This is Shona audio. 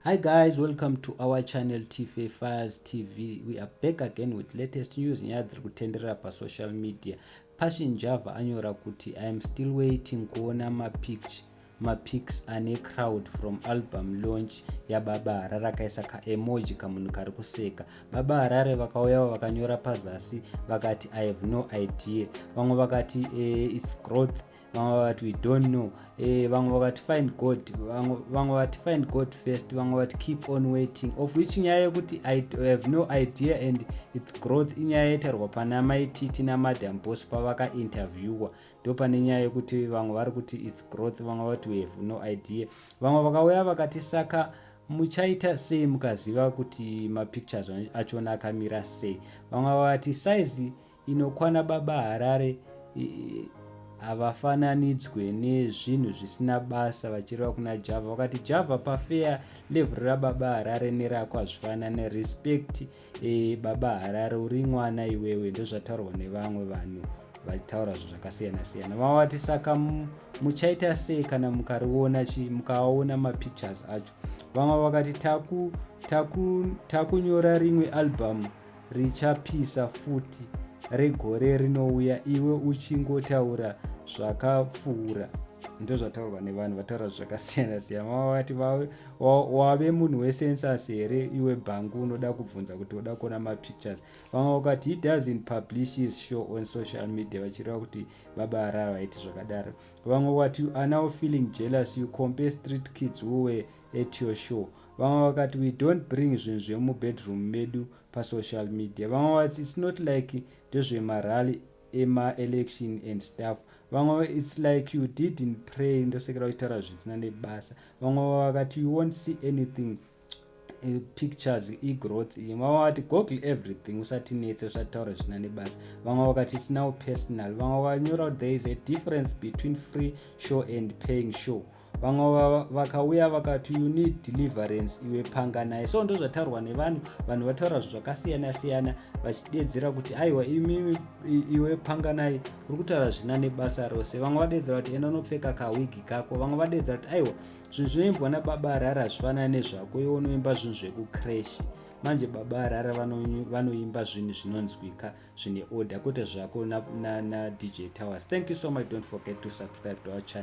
Hi guys, welcome to our channel TFA Files TV. We are back again with latest news, nyaya dziri kutenderera pasocial media. Passion Java anyora kuti, "I am still waiting kuona mapics ane crowd from album launch yaBaba Harare." Akaisa kaemoji kamunhu kari kuseka. Baba Harare vakauyawo vakanyora pazasi vakati, "I have no idea." Vamwe vakati, "It's growth." Vamwe vakati, "We don't know." Vamwe vakati, "Find God." Vamwe vati, "Find God first." Vamwe vati, "Keep on waiting." Of which nyaya yekuti "I have no idea" and "It's growth" inyaya yaitaurwa pana Maititi naMadam Boss pavakainterviewa. Ndo pane nyaya yekuti vamwe vari kuti "It's growth", vamwe vati, "We have no idea." Vamwe vakauya vakati, "Saka muchaita sei mukaziva kuti mapictures achona akamira sei?" Vamwe vakati, "Saizi inokwana Baba Harare havafananidzwe nezvinhu zvisina basa," vachireva kuna Java. Vakati, "Java, pafair, level raBaba Harare nerako hazvifanani. Respect Baba Harare, uri mwana iwewe." Ndozvataurwa nevamwe vanhu vachitaura zvo zvakasiyana siyana. Vamwe vati, "Saka muchaita sei kana mukariona chi mukaona mapictures acho?" Vamwe vakati, "Takunyora rimwe album richapisa futi regore rinouya, iwe uchingotaura zvakapfuura." Ndozvataurwa nevanhu vataura zvakasiyana siyana. Vamwe vakati, "Wave munhu wecensus here iwe bhangu, unoda kubvunza kuti uda kuona mapictures?" Vamwe vakati, "He doesn't publish his show on social media," vachireva kuti Baba Harare vaiti zvakadaro. Vamwe vakati, "You are now feeling jealous. You compare street kids who were at your show." Vamwe vakati, "We don't bring zvinhu zvemubedroom medu pasocial media." Vamwe vati, "It's not like ndezvemarally ema-election and stuff." Vamwe, "It's like you didn't pray." Ndosekera uchitaura zvisina nebasa. Vamwe vakati, "You won't see anything, pictures igrowth." Vamwe vakati, "Google everything, usatinetse, usataura zvisina nebasa." Vamwe vakati, "It's now personal." Vamwe vakanyora kuti, "There is a difference between free show and paying show." Vamwe vakauya vakati, "You need deliverance iwe, panganai." So ndo zvataurwa nevanhu. Vanhu vataura zvakasiyana siyana vachidedzera kuti, "Aiwa, imimi, iwe Panganai, uri kutaura zvina nebasa rose." Vamwe vadedzera kuti, "Enda unopfeka kawigi kako." Vamwe vadedzera kuti, "Aiwa, zvinhu zvinoimbwa naBaba Harare hazvifanani nezvako, iwe unoimba zvinhu zvekucrash." Manje Baba Harare vanoimba zvinhu zvinonzwika, zvine order, kwete zvako naDJ Towers. Thank you so much. Don't forget to subscribe to our channel.